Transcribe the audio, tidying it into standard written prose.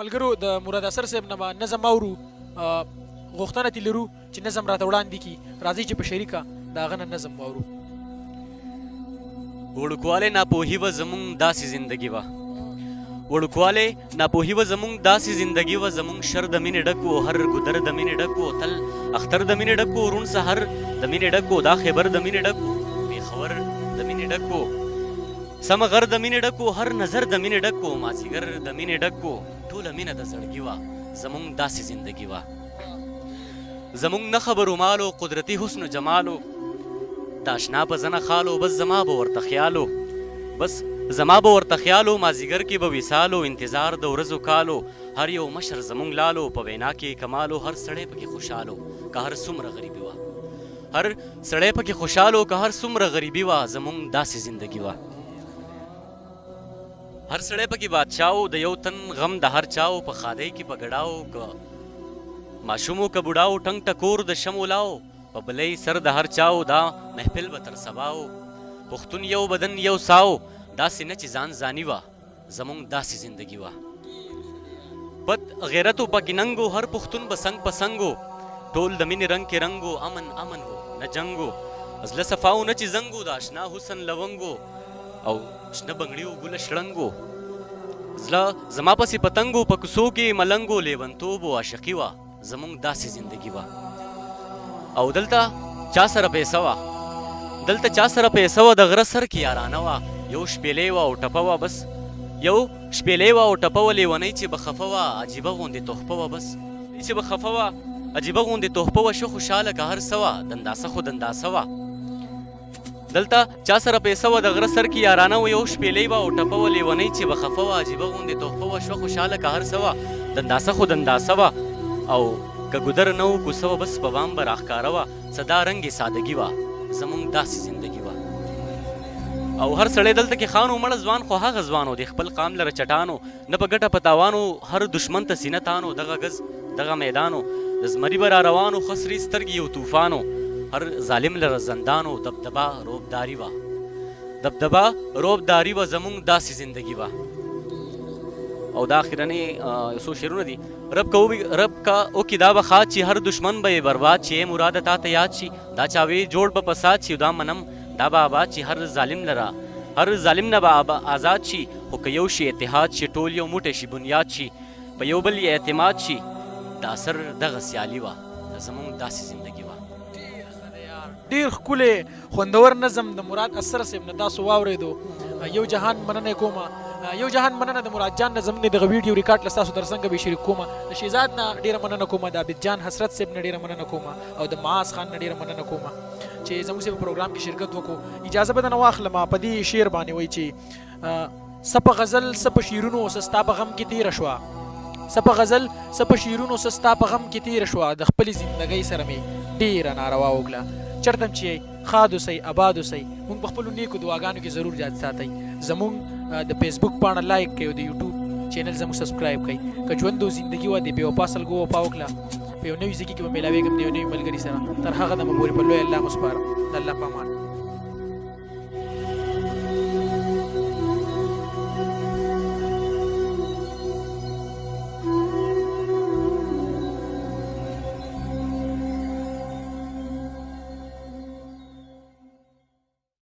ملګرو د مراد اثر صاحب نه به نظم اورو، غوښتنه ترې لرو چې نظم راته وړاندې کړي. راځئ چې په شریکه د هغه نه نظم واورو. وړوکوالی ناپوهي وه زمونږ داسې زندګي وه، وړوکوالی ناپوهي وه زمونږ داسې زندګي وه، زمونږ شر د مینې ډک و، هر ګودر د مینې ډک و، تل اختر د مینې ډک و، روڼ سحر د مینې ډک و، دا خیبر د مینې ډک و، پېښور د مینې ډک و، سمه غر د مینې ډک و، هر نظر د مینې ډک و، مازیګر د مینې ډک و، ټوله مینه د زړګي وه زمونږ داسې زندګي وه. زمونږ نه خبرو مالو قدرتي حسن و جمالو، د اشنا په زنه خالو، بس زما به ورته خیالو، بس زما به ورته خیالو، مازیګر کې به وصالو، انتظار د ورځو کالو، هر یو مشر زمونږ لالو، په وینا کې کمالو، هر سړی پکې خوشحالو که هر څومره غریبي وه، هر سړی پکې خوشحالو که هر څومره غریبي وه، زمونږ داسې زندګي وه. هر سړی پکې بادشاه و، د یو تن غم د هر چا و، په ښادۍ کې په ګډا و، که ماشوم و که بوډا و، ټنګ ټکور د شمعو لا و، په بلۍ سر د هر چا و، دا محفل به تر سبا و، پښتون یو بدن یو سا و، داسې نه چې ځان ځاني وه، زمونږ داسې زندګي وه. پت غیرت و پکې ننګ و، هر پښتون به څنګ په څنګ و، ټول د مینې رنګ کې رنګ و، امن امن و نه جنګ و، زړه صفا و نه چې زنګ و، د اشنا حسن لونګ و او شنه بنګړي و ګله شړنګ و، زړه زما پسې پتنګ و، په کوڅو کې ملنګ و، لیونتوب و عاشقي وه، زمونږ داسې زندګي وه. او دلته چا سره پیسه وه، دلته چا سره پیسه وه، د غره سر کې یارانه وه، یو شپېلۍ وه او ټپه وه بس، یو شپېلۍ وه او ټپه وه، لیونۍ چې به خفه وه، عجیبه غوندې تحفه وه بس، چې به خفه وه، عجیبه غوندې تحفه وه، شه خوشحاله که هر څه وه، دنداسه خو دنداسه وه. دلته چا سره پیسه وه، د غره سر کې یارانه وه، یو شپېلۍ وه او ټپه وه، لیونۍ چې به خفه وه، عجیبه غوندې تحفه وه، شوه خوشحاله که هر څه وه، دنداسه خو دنداسه وه. او که ګودر نه و کوڅه وه، بس په بام به راښکاره وه، څه دا رنګې سادګي وه، زمونږ داسې زندګي وه. او هر سړی دلته کې خان و، مړه ځوان خو هغه ځوان و، د خپل قام لره چټان و، نه په ګټه په تاوان و، هر دښمن ته سینه تان و، دغه ګز دغه میدان و، د زمري به را روان و، ښه سرې سترګې یو طوفان و، هر ظالم لره زندان و، دبدبه روبداري وه، دبدبه روبداري وه، زمونږ داسې زندګي وه. او دا اخرنۍ یو څو شعرونه دي. رب که رب که وکړي دا به ښاد شي، هر دښمن به یې برباد شي، ای مراده تا ته یاد شي، دا چاوې جوړ به فساد شي، دا منم دا به آباد شي، هر ظالم لره هر ظالم نه به آزاد شي، خو که یو شي اتحاد شي، ټول یو موټی شي بنیاد شي، په یو بل یې اعتماد شي، د اثر دغه سیالي وه، زمونږ داسې زندګي وه. ډیر ښه دی یار، ډیر ښکلی خوندور نظم د مراد اثر صاحب نه تاسو واورېدو. یو جهان مننه کوم، یو جهان مننه د مراد جان نه زمونږ دغه ویډیو ریکارډ له تاسو ترڅنګ به شریک کوم. د شهزاد نه ډیره مننه کوم، د عابد جان حسرت صاحب نه ډیره مننه کوم، او د معاذ خان نه ډیره مننه کوم چې زموږ په پروګرام کې شرکت وکړو. اجازه به درنه واخلم په دې شعر باندې، وایي چې څه په غزل څه په شعرونو څه ستا په غم کې تېره شوه، څه په غزل څه په شعرونو څه ستا په غم کې تېره شوه، د خپلې زندګۍ سره مې ډېره ناروا وکړه. چرته هم چې یئ ښاد اوسئ، اباد اوسئ، موږ په خپلو نیکو دعاګانو کې ضرور یاد ساتئ. زموږ د فیسبوک پاڼه لایک کړئ او د یوټیوب چینل زموږ سبسکرایب کړئ. که ژوند او زندگی وه د بې وفا سلګو وفا وکړه، په یو نوي ځای کې به میلاویږم د یو نوي ملګري سره. تر هغه دمه پورې په لوی الله مو سپارم. د الله په امان.